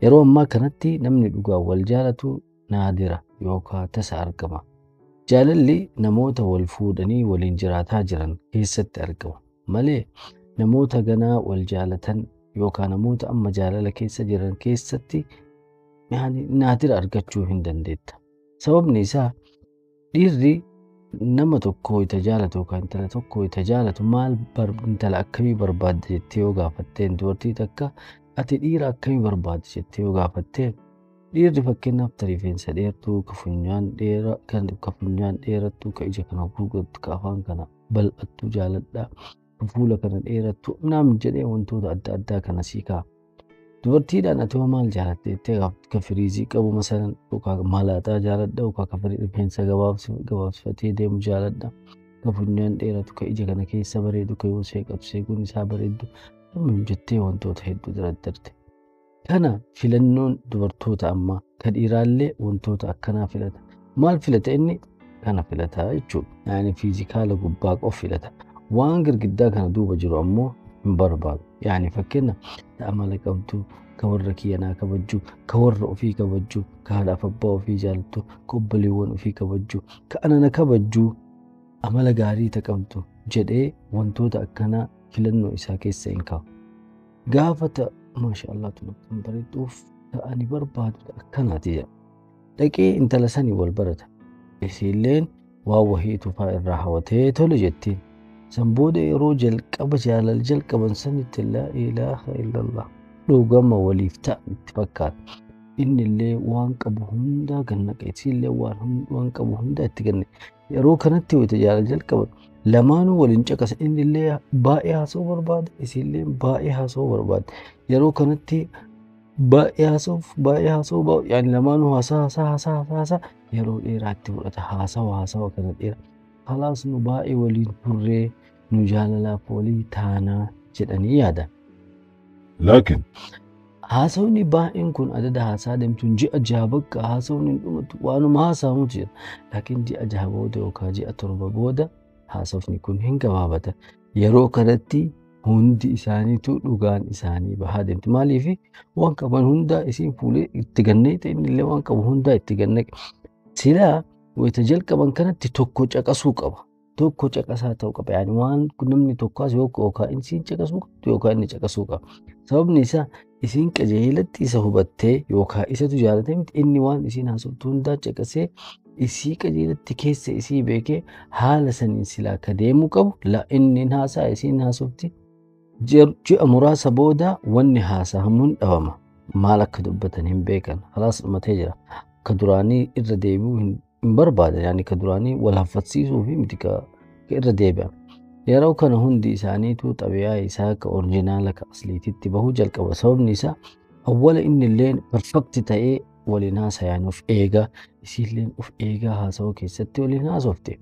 Yeroo ammaa kanatti namni dhugaan wal jaalatu naadira yookaan tasa argama. Jaalalli namoota wal fuudhanii waliin jiraataa jiran keessatti argama malee namoota ganaa wal jaalatan yookaan namoota amma jaalala keessa jiran keessatti naadira argachuu hin dandeetta. Sababni isaa dhiirri nama tokko ita jaalatu yookaan intala tokko ita jaalatu maal intala akkamii barbaadda jettee yoo gaafatteen, dubartii takka ati dhiira akkamii barbaadda jettee yoo gaafatteen, dhiirri fakkeenyaaf ta rifeensa dheertuu, ka funyaan dheerattu, ka ija kana gurgurattu, ka afaan kana bal'attu jaaladha, ka fuula kana dheerattu naam jedhee wantoota adda addaa kana sii kaa'a. Dubartiidhaan ati hoo maal jaalatte jettee ka firiizii qabu masalan, yookaan malaaxaa jaaladha, yookaan ka rifeensa gabaabsifatee deemu jaaladha, ka funyaan dheeratu, ka ija kana keessa bareedu, ka yoo seeqatu seequun isaa bareeddu jettee wantoota hedduu daraddarte. Kana filannoon dubartoota ammaa ka dhiiraallee wantoota akkanaa filata. Maal filata inni? Kana filata jechuudha. Yaani fiizikaala gubbaa qofa filata. Waan girgiddaa kana duuba jiru ammoo hin barbaadu. Yaani fakkeenya amala qabdu, ka warra kiyyanaa kabajju, ka warra ofii kabajju, ka haadhaaf abbaa ofii jaalattu, ka obboleewwan ofii kabajju, ka anana kabajju, amala gaarii ta qabdu jedhee wantoota akkanaa filannoo isaa keessa hin kaa'u. Gaafa ta maashaallah tun akkam bareedduuf ta'anii barbaadu akkanaati jedha. Dhaqee intala sanii wal barata. Isiilleen waan wahii tufaa irraa hawatee tole jettiin. San booda yeroo jalqaba jaalala jalqaban sanitti laa ilaaha illallah dhugama waliif ta'a itti fakkaata. Inni illee waan qabu hundaa gannaqe, isiillee waan qabu hundaa itti ganne. Yeroo kanatti wayita jaalala jalqaban lamaanuu waliin caqasa. Inni illee baay'ee haasa'uu barbaada, isiillee baay'ee haasa'uu barbaada. Yeroo kanatti baay'ee haasa'uuf baay'ee haasa'uu yaani lamaanuu haasaa haasaa haasaa haasaa yeroo dheeraa itti fudhata. Haasawa haasawa kana dheeraa. Khalaas nu baay'ee waliin turree nu jaalalaaf walii taanaa jedhanii yaada. Laakiin haasawni baay'een kun adada haasaa deemtuun ji'a jaha bakka haasawni hin dhumatu waanuma haasa'amutu jira. Laakiin ji'a jaha booda yookaan ji'a torba booda haasawni kun hin gabaabata. Yeroo kanatti hundi isaaniitu dhugaan isaanii bahaa deemti. Maaliif waan qaban hundaa isiin fuulee itti gannee ta'e inni illee waan qabu hundaa itti gannee. Silaa wayita jalqaban kanatti tokko caqasuu qaba. Tokko caqasaa ta'uu qaba. Yaani waan namni tokkos yookaan isiin caqasuu qabdu yookaan inni caqasuu qaba. Sababni isaa isiin qajeelatti isa hubattee yookaan isatu jaalatee miti inni waan isiin haasoftu hundaa caqasee isii qajeelatti keessa isii beekee haala saniin silaa ka deemuu qabu la inni haasaa isiin haasofti. Ji'a muraasa booda wanni haasahamuun dhabama. Maal akka dubbatan hin beekan. Khalaas dhumatee jira. Ka duraanii irra deebi'uu hin barbaadan. Yaani ka duraanii wal haffatsiisuu fi miti ka irra deebi'an. Yeroo kana hundi isaaniitu xabiyaa isaa ka orjinaala ka asliititti bahuu jalqaba. Sababni isaa awwala inni illee perfekti ta'ee waliin haasayaan of eegaa isiilleen of eegaa haasawaa keessatti waliin haasofte.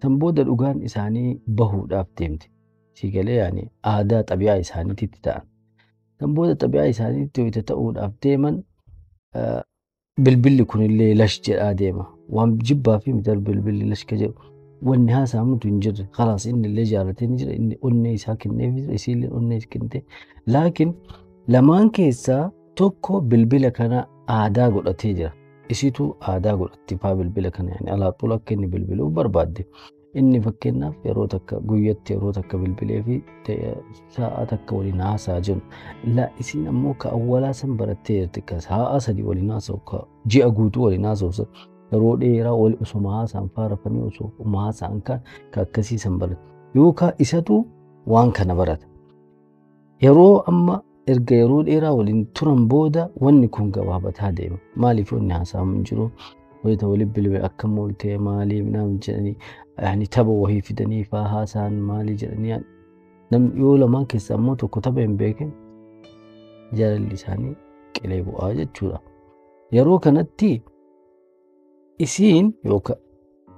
San booda dhugaan isaanii bahuudhaaf deemte. Siigalee yaani aadaa xabiyaa isaaniititti ta'an. San booda xabiyaa isaaniitti wayita ta'uudhaaf deeman bilbilli kunillee lash jedhaa deema. Waan jibbaa fi mitar bilbilli lash ka jedhu. Wanni haasa'amutu hin jirre. Khalaas inni illee jaalatee ni jira. Inni onnee isaa kenneef jira. Isiillee onnee kennite. Laakiin lamaan keessaa tokko bilbila kana aadaa godhatee jira. Isitu aadaa godhatti faa bilbila kana yaani alaa xula akka inni bilbiluuf barbaadde. Inni fakkeenyaaf yeroo takka guyyatti yeroo takka bilbilee fi sa'a takka waliin haasaa jiru. La isiin ammoo ka awwalaa san barattee jirti. Ka sa'a sadii waliin haasa'u, ka ji'a guutuu waliin haasa'u. Yeroo dheeraa wal osuma haasa'an faarafanii osuma haasa'an kan ka akkasii san barate. Yookaan isatu waan kana barata. Yeroo amma erga yeroo dheeraa waliin turan booda wanni kun gabaabataa deema. Maaliif wanni haasa'amu hin jiru? Wayita waliin bilbila akkam ooltee maaliif naam jedhanii yaani tapha wahii fidanii faa haasa'an maalii jedhanii namni yoo lamaan keessaa immoo tokko tapha hin beekin jaalalli isaanii qilee bu'aa jechuudha. Yeroo kanatti isiin yookaan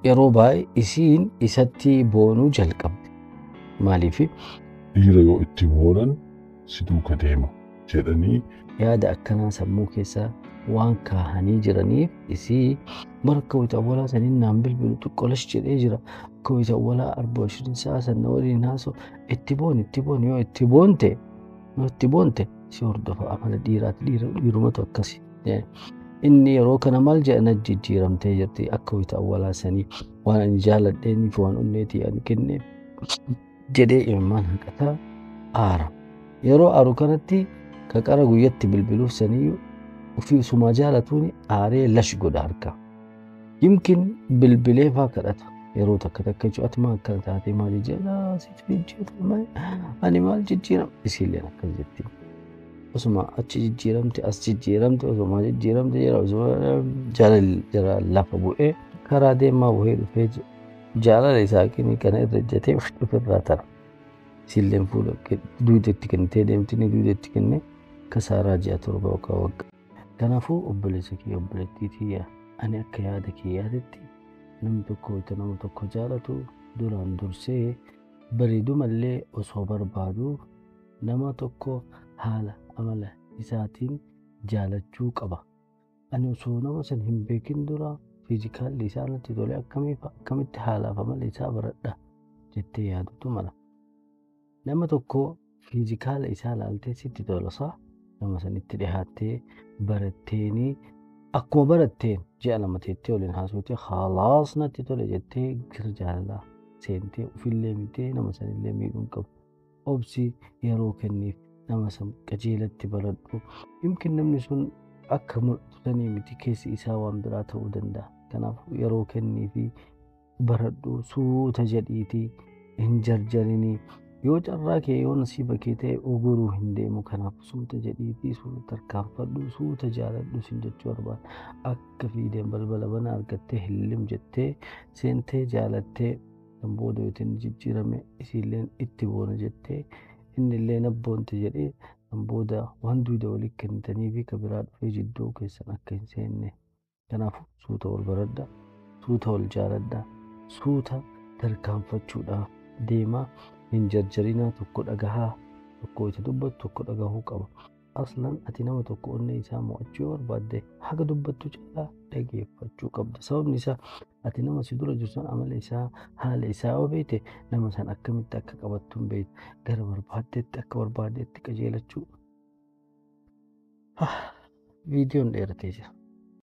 yeroo baay'ee isiin isatti boonuu jalqabde. Maaliif? Dhiira yoo itti boonan si duuka deema jedhanii yaada akkanaa sammuu keessa waan kaahanii jiraniif isii bara akka wayita awwalaa saniin naan bilbilu xiqqolash jedhee jira. Akka wayita awwalaa 24 sa'a sana waliin haasa'u itti boon itti boon yoo itti boonte yoo itti boonte Si hordofa amala dhiiraati dhiirumatu akkasi. Inni yeroo kana maal jedha jijjiiramtee jirti akka wayita awwaalaa sanii waan ani jaaladheeniif waan onneetii ani kenneef jedhee imimmaan hanqataa aara. Yeroo aaru kanatti ka qara guyyatti bilbiluuf saniyyuu ofii sumaa jaalatuun aaree lash godha harka. Yimkin bilbilee faa kadhata. Yeroo takka takka jechuun ati maal akkana taatee maal jijjiirama situ jijjiirama ani maal jijjiirama isiilleen akkas jetti. Osuma achi jijjiiramte as jijjiiramte osuma jijjiiramte jira osuma jaalalli jara lafa bu'ee karaa deemaa bu'ee dhufee jaalala isaa kana irra ejjatee ofirraa tara. Isiilleen fuula duudatti kennitee deemti ni duudatti kennee kasaaraa ji'a 7 yookaan waggaa. Kanaafuu obboleessa kiyya obboleettii tiyya ani akka yaada kiyyaatitti namni tokko wayita nama tokko jaalatu duraan dursee bareedumallee osoo barbaadu nama tokko haala amala isaatiin jaalachuu qaba. Ani osoo nama san hin beekin dura fiizikaalli isaa natti tole akkamitti haalaaf amala isaa baradha jettee yaadutu mala. Nama tokko fiizikaala isaa laaltee sitti tolasaa nama sanitti dhihaattee baratteenii akkuma baratteen ji'a 2 teettee waliin haasofte haalaas natti tole jettee gara jaalalaa seentee ofillee miitee nama sanillee miidhuu hin qabu. Obsi yeroo kenniif nama san qajeelatti baradhu. Yookiin namni sun akka mul'atu sanii miti keessi isaa waan biraa ta'uu danda'a. Kanaafuu yeroo kenniifi baradhu suuta jedhiitii hin jarjarinii. Yoo carraa kee yoo nasiiba kee ta'e oguruu hin deemu. Kanaaf suuta jedhiitii suuta tarkaanfadhu suuta jaaladhu sin jechuu barbaada. Akka fiideen balbala bana argattee hillim jettee seentee jaalattee kan booda yoo inni jijjiirame isiilleen itti boona jettee inni illee nabboonte jedhee kan booda waan duuda walii kennitanii fi ka biraa dhufee jidduu keessan akka hin seenne. Kanaafuu suuta wal baradha, suuta wal jaaladha, suuta tarkaanfachuudhaaf deemaa. Hin jarjarinaa tokko dhagahaa tokko isa dubbatu tokko dhagahuu qaba. Aslan ati nama tokko onnee isaa mo'achuu yoo barbaadde haga dubbattu caalaa dhageeffachuu qabda. Sababni isaa ati nama si dura jiru san amala isaa haala isaa yoo beekte nama san akkamitti akka qabattu hin beektu. Gara barbaaddetti akka barbaaddetti qajeelachuu. Viidiyoon dheeratee jira.